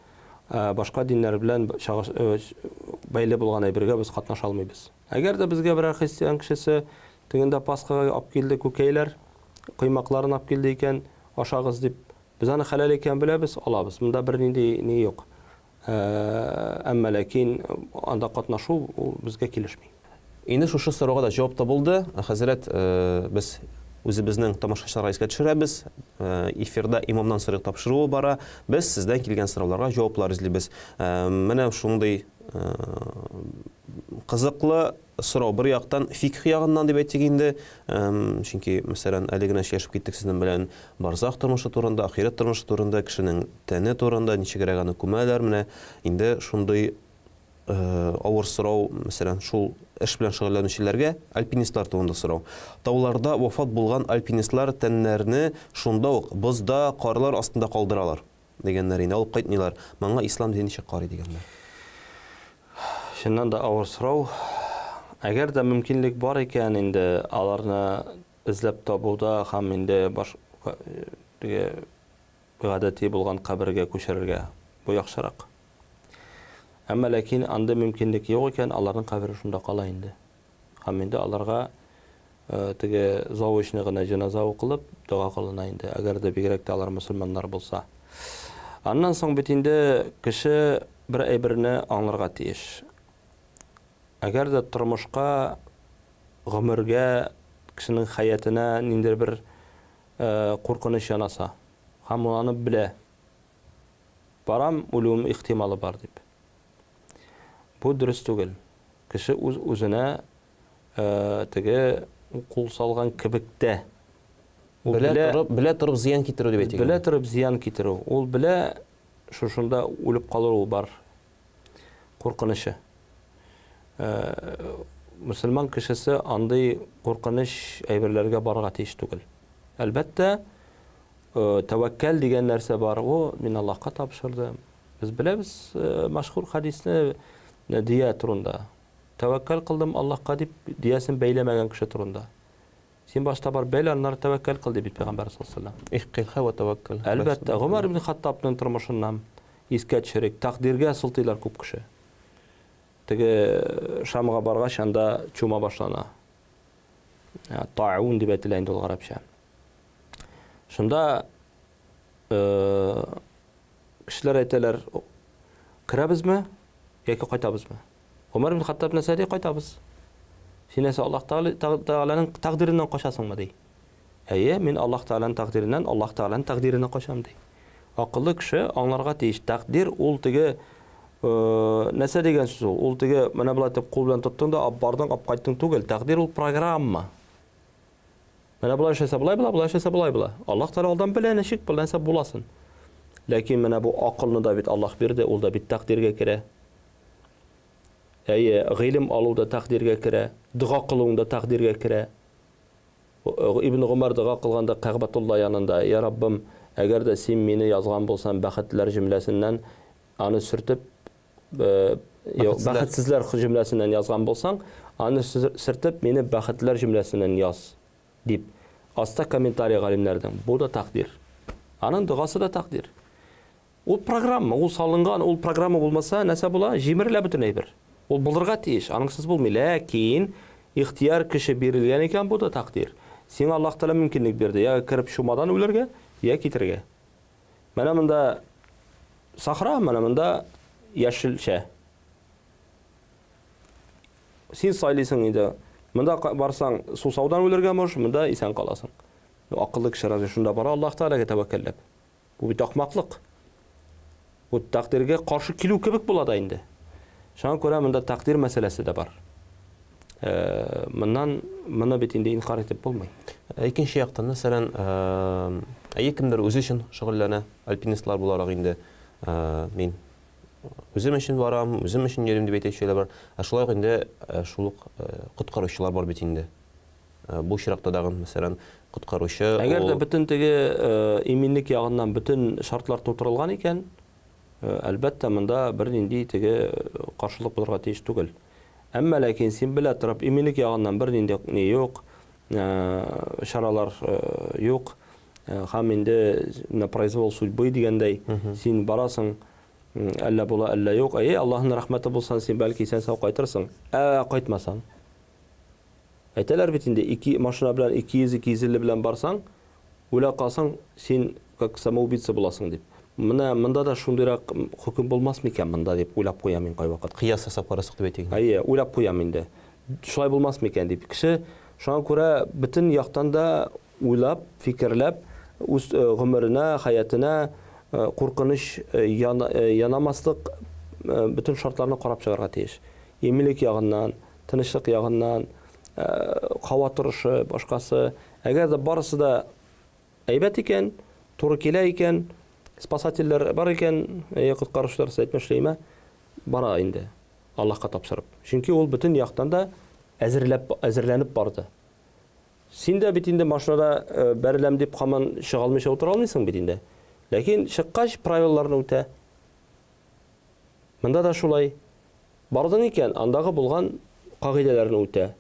Башка диннәр белән бәйле булган әйбергә без катнаша алмыйбыз. Әгәр дә безгә берәр христиан кешесе тегендә Пасхага алып килде күкәйләр, коймакларын алып килде икән, ашагыз дип, без аны хәләл икәнен беләбез, алабыз. Монда бернинди ни юк. Әмма ләкин анда катнашу ул безгә килешми. Инде шушы сорауга да җавап табылды. Хәзрәт, без үзебезнең тамашачыларга искә төшерәбез. Эфирда Имамнан сорыйк тапшыруы бара. Без сездән килгән сорауларга җаваплар эзлибез. Менә шундый кызыклы Сорау бер яктан фикх ягыннан дип әйтик инде, чөнки, мәсәлән, әле генә сөйләшеп киттек сезнең белән барзах тормышы турында, ахирәт тормышы турында, кешенең тәне турында, ничегрәк аны күмәләр, менә инде шундый авыр сорау, мәсәлән, шул эш белән шөгыльләнүчеләргә, альпинистлар турында сорау. Тауларда вафат булган альпинистлар тәннәрне шунда ук бозда, карлар астында калдыралар. Дигәннәр инде, алып кайтмыйлар. Моңа ислам дине ничек карый дигәннәр. Чыннан да авыр сорау. Әгәр дә мөмкинлек бар икән инде аларны эзләп табуда һәм инде баш теге гадәти булган кабергә күчерергә, бу яхшырак. Әмма ләкин андый мөмкинлек юк икән, аларның кабере шунда кала инде. Һәм инде аларга теге заочный гына җеназа укылып, дога кылына инде, әгәр дә бигрәк тә алар мөселманнар булса. Аннан соң бит инде кеше бер әйберне аңларга тиеш. Әгәр дә тормышка, гомергә, кешенең хәятенә ниндидер бер куркыныч янаса, һәм ул аны белә, барам, үлүем ихтималы бар дип. Бу дөрес түгел. Кеше үз-үзенә теге кул салган кебек тә. Ул белә торып, белә торып зыян китерү дип әйтик. Белә торып зыян китерү. Ул белә, шушында үлеп калу бар. Куркынычы. Мөселман кешесе андый куркыныч әйберләргә барырга тиеш түгел. Әлбәттә, тәвәккәл дигән нәрсә бар. О, мин Аллаһка тапшырдым. Без беләбез мәшһүр хәдисне дия турында. Тәвәккәл кылдым Аллаһка дип диясен бәйләмәгән кеше турында. Син башта бар бәйлә, аннары тәвәккәл кыл ди бит пәйгамбәр саллаллаһу алейһи ва сәлләм. Ихкилха ва тәвәккәл. Әлбәттә, Гомәр ибн Хаттабның тормышыннан искә төшерик. Тәкъдиргә сылтыйлар күп кеше. Теге Шамга баргач, анда чума башлана. Таун дип әйтелә инде ул гарәпчә. Шунда Кешеләр әйтәләр, керәбезме яки кайтабызмы? Гомәр ибн Хаттаб нәрсә ди? Кайтабыз. Син нәрсә, Аллаһ Тәгаләнең тәкъдиреннән качасыңмы ди. Әйе, мин Аллаһ Тәгаләнең тәкъдиреннән Аллаһ Тәгаләнең тәкъдиренә качам, ди. Акыллы кеше аңларга тиеш. Тәкъдир ул теге нәрсә дигән сүз ул? Ул теге менә болай итеп кул белән тоттың да ап бардың, ап кайттың түгел. Тәкъдир ул программа. Менә болай эшләсә болай була, болай эшләсә болай була. Аллаһ Тәгалә алдан белә ничек бу нәрсә буласын. Ләкин менә бу акылны да бит Аллаһ бирде, ул да бит тәкъдиргә керә. Әйе, гыйлем алу да тәкъдиргә керә, дога кылуың да тәкъдиргә керә. Ибн Гомәр дога кылганда Кәгъбәтулла янында, Я Раббым, әгәр дә син мине язган булсаң бәхетлеләр җөмләсеннән, аны сөртеп, бәхетсезләр җөмләсеннән язган булсаң, аны сөртеп, мине бәхетлеләр җөмләсеннән яз, дип. Аста комментарий галимнәрнең, бу да тәкъдир. Аның догасы да тәкъдир. Ул программа, ул салынган, ул программа булмаса, нәрсә була? Җимерелә бөтен әйбер. Ул булырга тиеш, аныңсыз булмый. Ләкин ихтыяр көче бирелгән икән, бу да тәкъдир. Сиңа Аллаһ Тәгалә мөмкинлек бирде, я кереп чумадан үләргә, я китергә. Менә монда сахра, менә монда яшелчә. Син сайлыйсың инде. Монда барсаң, сусаудан үләргә можешь, монда исән каласың. Акыллы кеше разве шунда бара Аллаһ Тәгаләгә тәвәккәлләп? Бу бит ахмаклык. Бу тәкъдиргә каршы килү кебек була да инде. Шуңа күрә монда тәкъдир мәсьәләсе дә бар. Э, моннан моны бит инде инкар итеп булмый. Э, икенче яктан, мәсәлән, э, әйе, кемдер үзе өчен шөгыльләнә, альпинистлар буларак инде мин үзем өчен барам, үзем өчен йөрим дип әйтүчеләр бар. Ә шулай ук инде шул ук коткаручылар бар бит инде. Бу очракта дагы, мәсәлән, коткаручы Әгәр дә бөтен теге иминлек ягыннан бөтен шартлар тутырылган икән, әлбәттә, монда бернинди теге каршылык булырга тиеш түгел. Әмма ләкин син белә торып, иминлек ягыннан бернинди ни юк, чаралар юк, һәм инде на произвол судьбы дигәндәй, син барасың, әллә була, әллә юк. Әйе, Аллаһның рәхмәте булса, син бәлки исән-сау кайтырсың. Ә кайтмасаң? Әйтәләр бит инде, ике машина белән 200-250 белән барсаң, үлә калсаң, син как самоубийца буласың дип. Менә монда да шундыйрак хөкем булмас микән монда дип уйлап куям мин кайвакыт. Кыяс ясап карасак дип әйтик. Әйе, уйлап куям инде. Шулай булмас микән дип. Кеше шуңа күрә бөтен яктан да уйлап, фикерләп, үз гомеренә, хәятенә куркыныч янамаслык бөтен шартларны карап чыгарга тиеш. Иминлек ягыннан, тынычлык ягыннан, һава торышы, башкасы. Әгәр дә барысы да әйбәт икән, туры килә икән, спасательләр бар икән, әйе, коткаручылар, сез әйтмешләйме, бара инде Аллаһка тапшырып. Чөнки ул бөтен яктан да әзерләп, әзерләнеп барды. Син дә бит инде машинада бәреләм дип һаман чыга алмыйча утыра алмыйсың бит инде. Ләкин чыккач правилаларны үтә. Монда да шулай. Бардың икән, андагы булган кагыйдәләрне үтә.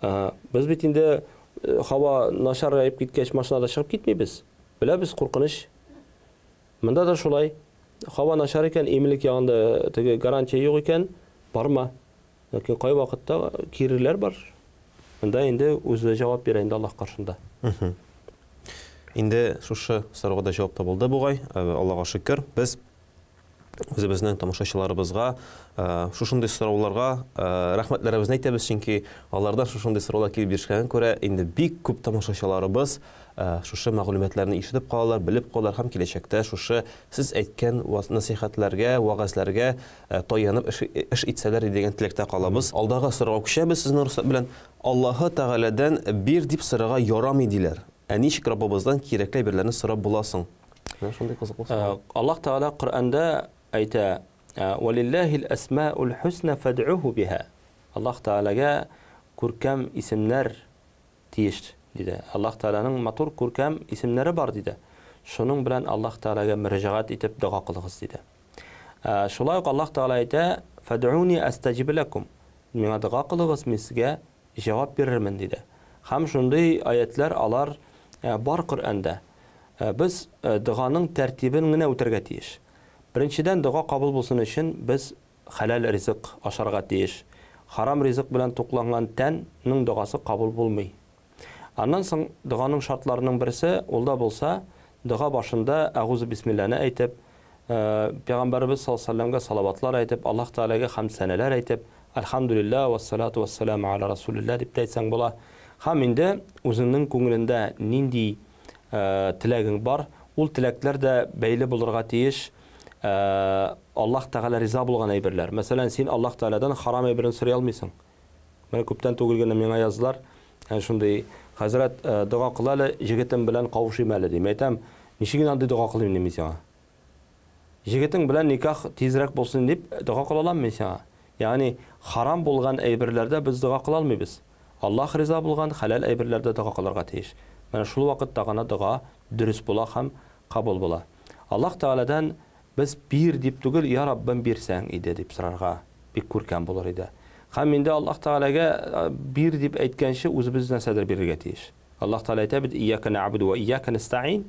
Ага. Без бит инде э, һава начараеп киткәч машинада чыгып китмибез. Беләбез, куркыныч. Монда да шулай. Һава начар икән, иминлек ягында э, теге гарантия юк икән, барма. Ләкин кайвакытта киреләр бар. Монда инде үзе җавап бирә инде Аллаһ каршында. Инде шушы сорауга да җавап табылды бугай. Э, Аллага шөкер. Без үзебезнең тамашачыларыбызга шушындый сорауларга рәхмәтләребезне әйтәбез, чөнки алардан шушындый сораулар килеп ирешкәнгә күрә инде бик күп тамашачыларыбыз шушы мәгълүматларны ишетеп калалар, белеп калалар һәм киләчәктә шушы сез әйткән насыйхәтләргә, вәгазьләргә таянып эш, эш итсәләр дигән теләктә калабыз. Алдагы сорауга күчәбез сезнең рөхсәт белән. Аллаһы Тәгаләдән бир дип сорарга ярамый диләр. Ә ничек Раббыбыздан кирәкле әйберләрне сорап була соң? Менә шундый кызыклы сорау. Аллаһ Тәгалә Коръәндә әйтә, Вәлилләһил әсмаул хусна фәдъуху биһа. Аллаһ Тәгаләгә күркәм исемнәр тиеш, диде. Аллаһ Тәгаләнең матур күркәм исемнәре бар, диде. Шуның белән Аллаһ Тәгаләгә мөрәҗәгать итеп дога кылыгыз, диде. Шулай ук Аллаһ Тәгалә әйтә, Фәдъуни әстәҗиб ләкум. Миңа дога кылыгыз, мин сезгә җавап бирермен, диде. Һәм шундый аятьләр алар бар Коръәндә. Без доганың тәртибен генә үтәргә тиеш. Беренчедән, дога кабул булсын өчен без хәләл ризык ашарга тиеш. Харам ризык белән тукланган тән нең догасы кабул булмый. Аннан соң доганың шартларының берсе, ул да булса, дога башында Әгузу бисмилләне әйтеп, Пәйгамбәребез саллаллаһу алейһи вәсәлләмгә салаватлар әйтеп, Аллаһ Тәгаләгә хәмд-сәнәләр әйтеп, Әлхәмдүлилләһ, вәссәлату вәссәламу аля расулилләһ дип тә әйтсәң була. Һәм инде үзеңнең күңелендә нинди теләгең бар, ул теләкләр дә бәйле булырга тиеш Аллаһ Тәгалә риза булган әйберләр. Мәсәлән, син Аллаһ Тәгаләдән харам әйберен сорый алмыйсың. Менә күптән түгел генә миңа яздылар, шундый, хәзрәт, дога кыл әле, җегетем белән кавышыйм әле, ди. Мин әйтәм, ничек инде андый дога кылыйм ди мин сиңа? Җегетең белән никах тизрәк булсын дип дога кыла алам мин сиңа? Ягъни харам булган әйберләрдә без дога кыла алмыйбыз. Аллаһ риза булган хәләл әйберләрдә дога кылырга тиеш. Менә шул вакытта гына дога дөрес була һәм кабул була. Аллаһ Тәгаләдән без бир дип түгел, Я Раббым, бирсәң иде дип сорарга бик күркәм булыр иде. Һәм инде Аллаһ Тәгаләгә бир дип әйткәнче үзебез нәрсәдер бирергә тиеш. Аллаһ Тәгалә әйтә бит, Ияка нәгъбуду вә ияка нәстәгыйн.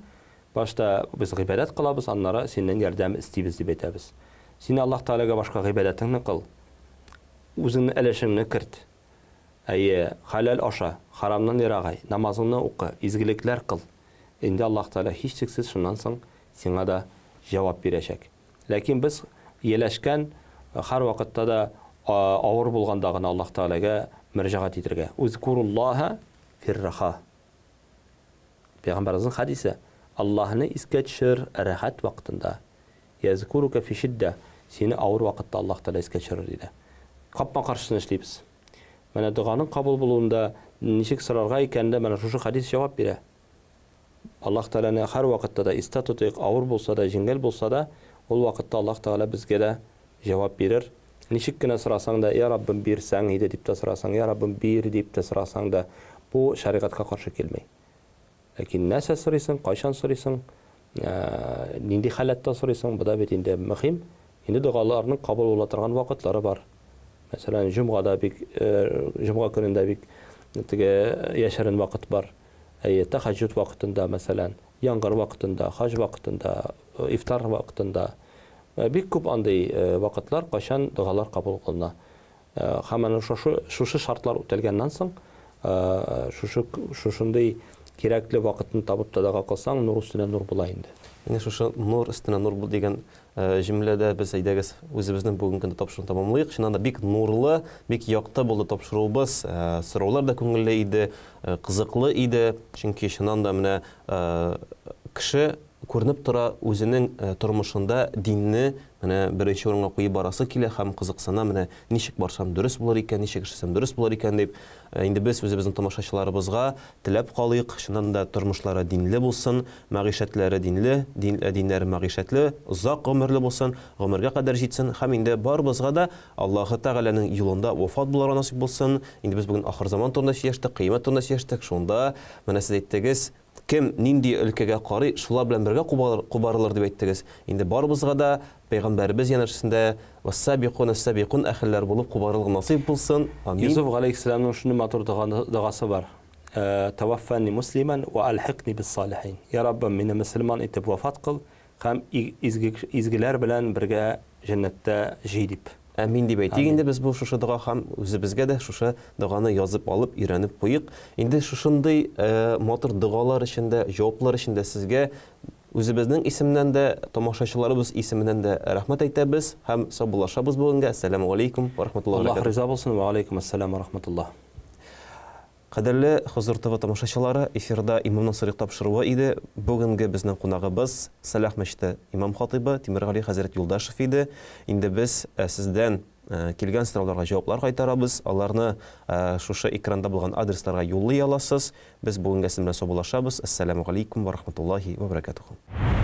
Башта без гыйбадәт кылабыз, аннары синнән ярдәм эстибез, дип әйтәбез. Син Аллаһ Тәгаләгә башка гыйбадәтеңне кыл. Үзеңнең өлешеңне керт. Әйе, хәләл аша, харамнан ерагай, намазыңны укы, изгелекләр кыл. Инде Аллаһ Тәгалә һичшиксез шуннан соң сиңа да җавап бирәчәк. Ләкин без ияләшкән һәрвакытта да авыр булганда гына Аллаһ Тәгаләгә мөрәҗәгать итергә. Узкуруллаһа фирраха. Пәйгамбәребезнең хәдисе, Аллаһны искә төшер рәхәт вакытында, язкурука фи шиддә, сине авыр вакытта Аллаһ Тәгалә искә төшерер, диде. Капма-каршысын эшлибез. Менә доганың кабул булуында ничек сорарга икәнен дә менә шушы хәдис җавап бирә. Аллаһ Тәгаләне һәрвакытта да истә тотыйк, авыр булса да, җиңел булса да, ул вакытта Аллаһ Тәгалә безгә дә җавап бирер. Ничек кенә сорасаң да, Я Раббым, бирсәң иде дип тә сорасаң, Я Раббым, бир дип тә сорасаң да, бу шәригатькә каршы килми. Ләкин нәрсә сорыйсың, кайчан сорыйсың, нинди халәттә сорыйсың, бу да бит инде мөһим. Инде догаларның кабул була торган вакытлары бар. Мәсәлән, җомгада бик, җомга көнендә бик теге яшерен вакыт бар. Әйе, тәһәҗҗүд вакытында, мәсәлән, яңгыр вакытында, хаҗ вакытында, ифтар вакытында. Бик күп андый вакытлар, кайчан догалар кабул кылына. Һәм әнә шушы, шушы шартлар үтәлгәннән соң, шушы, шушындый кирәкле вакытны табып та дога кылсаң, нур өстенә нур була инде. Менә шушы нур өстенә нур бул дигән җөмләдә без әйдәгез үзебезнең бүгенге көндә тапшыруны тәмамлыйк. Чыннан да бик нурлы, бик якты булды тапшыруыбыз. Сораулар да күңелле иде, кызыклы иде. Чөнки чыннан да менә кеше күренеп тора, үзенең тормышында динне менә беренче урынга куеп барасы килә һәм кызыксына, менә ничек барсам дөрес булыр икән, ничек эшләсәм дөрес булыр икән дип. Инде без үзебезнең тамашачыларыбызга теләп калыйк, чыннан да тормышлары динле булсын, мәгыйшәтләре динле, дин, диннәре мәгыйшәтле, озак гомерле булсын, гомергә кадәр җитсен һәм инде барыбызга да Аллаһы Тәгаләнең юлында вафат булырга насыйп булсын. Инде без бүген ахырзаман турында сөйләштек, кыямәт турында сөйләштек. Шунда менә сез әйттегез, Кем нинди өлкәгә карый, шулар белән бергә кубарылыр, дип әйттегез. Инде барыбызга да Пәйгамбәребез янәшәсендә Вәссабикун әссабикун әһелләр булып кубарылу насыйп булсын. Амин. Йосыф галәйһиссәламнең шундый матур догасы бар, Тәвәффәни муслимән вә әлхикни биссалихин. Я Раббым, мине мөселман итеп вафат кыл һәм изгеләр белән бергә җәннәттә җый, дип. Әмин дип әйтик инде без бу шушы дога һәм үзебезгә дә шушы доганы язып алып, өйрәнеп куйык. Инде шушындый матур догалар өчен дә, җаваплар өчен дә сезгә үзебезнең исемнән дә, тамашачыларыбыз исеменнән дә рәхмәт әйтәбез һәм саубуллашабыз бүгенгә. Әссәламү галәйкүм вә рахматуллаһи вә бәрәкәтүһ. Аллаһ риза булсын, вә галәйкүм әссәлам вә рахматуллаһ. Кадерле Хозур ТВ тамашачылары, эфирда Имамнан сорыйк тапшыруы иде. Бүгенге безнең кунагыбыз Сәлах мәчете имам-хатыйбы Тимергали хәзрәт Юлдашев иде. Инде без сездән килгән сорауларга җаваплар кайтарабыз. Аларны шушы экранда булган адресларга юллый аласыз. Без бүгенгә сезнең белән саубуллашабыз. Әссәламү галәйкүм вә рахматуллаһи вә бәрәкәтүһү.